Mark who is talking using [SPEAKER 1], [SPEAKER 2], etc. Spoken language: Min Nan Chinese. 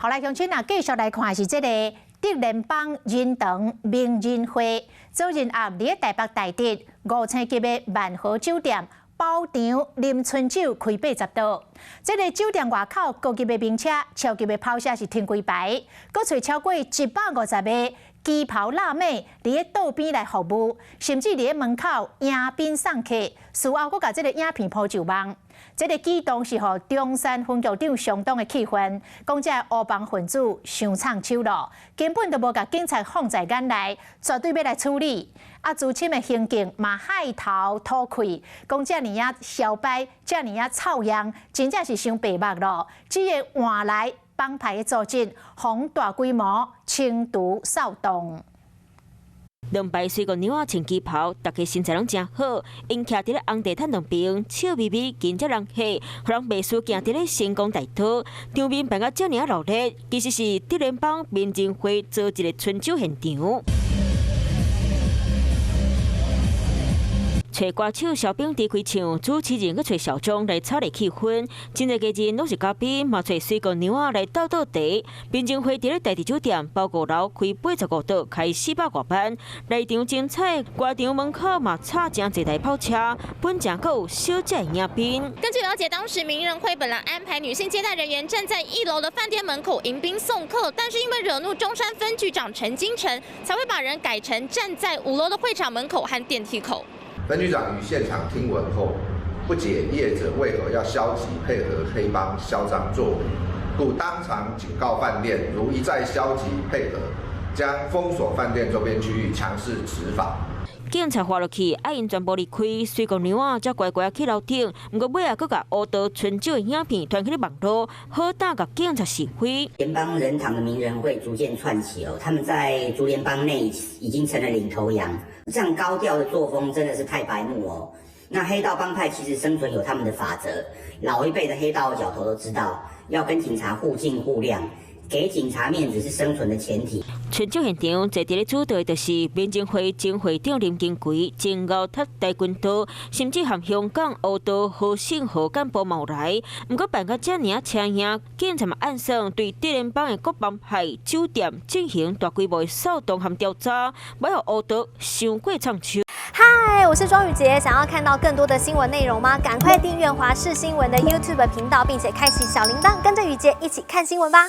[SPEAKER 1] 來鄉親啊，繼續來看是這個竹聯幫仁堂名人會，昨日暗佇台北大直五星級的萬豪酒店包場啉春酒開80刀。這個酒店外口高級的名車、超級的跑車是停規排，閣揣超過150個旗袍辣妹佇咧桌邊來服務，甚至佇咧門口迎賓送客，事後閣共這個影片鋪上網。這個舉動是予中山分局長相當的氣憤，講這黑幫分子傷藏手咯，根本就無共警察放在眼內，絕對欲來處理。啊，資深的刑警嘛害頭吐氣，講遮爾仔囂擺，遮爾仔臭樣，真正是傷白目咯。只會換來幫派的組織，予大規模清除騷動。
[SPEAKER 2] 兩排水姑娘仔穿旗袍，大家身材攏誠好，𪜶徛佇咧紅地毯兩邊，笑眯眯迎接人客，予人袂輸行佇咧星光大道。場面辦甲遮爾仔熱鬧，其實是竹聯幫名人會做一个春酒現場。揣歌手蕭秉治開唱，主持人閣揣小鐘來炒熱氣氛。真濟家人攏是嘉賓，嘛揣水姑娘仔來鬥倒茶。名人會佇咧大直酒店包五樓開85桌，開400外萬。內場精彩，外場門口嘛插誠濟台跑車，本場閣有小姐迎賓。
[SPEAKER 3] 根據了解，當時名人會本來安排女性接待人員站在一樓的飯店門口迎賓送客，但是因為惹怒中山分局長陳金城，才會把人改成站在五樓的會場門口和電梯口。
[SPEAKER 4] 分局長於現場聽聞後，不解業者為何要消極配合黑幫囂張作為，故當場警告飯店，如一再消極配合，將封鎖飯店周邊區域，強勢執法。
[SPEAKER 2] 警察發落去，愛𪜶全部離開，水姑娘仔才乖乖去樓頂。毋過尾仔閣共烏道春酒的影片傳去咧網路，好膽共警察是非。
[SPEAKER 5] 聯邦仁堂的名人會逐漸竄起哦，他們在竹聯幫內已經成了領頭羊，這樣高調的作風真的是太白目哦。那黑道幫派其實生存有他們的法則，老一輩的黑道角頭都知道，要跟警察互敬互諒。給警察面子是生存的前提。
[SPEAKER 2] 春酒現場坐佇咧主桌的就是名人會前會長林金貴、前鰲塔跆拳道，甚至含香港烏道何勝何幹部嘛有來。毋過辦甲遮爾仔車影，警察嘛按算對竹聯幫的各幫派酒店進行大規模的掃蕩和調查，欲予烏道傷過藏手。
[SPEAKER 6] 嗨，我是莊宇傑，想要看到更多的新聞內容嗎？趕快訂閱華視新聞的 YouTube 頻道，並且開啟小鈴鐺，跟着宇傑一起看新聞吧。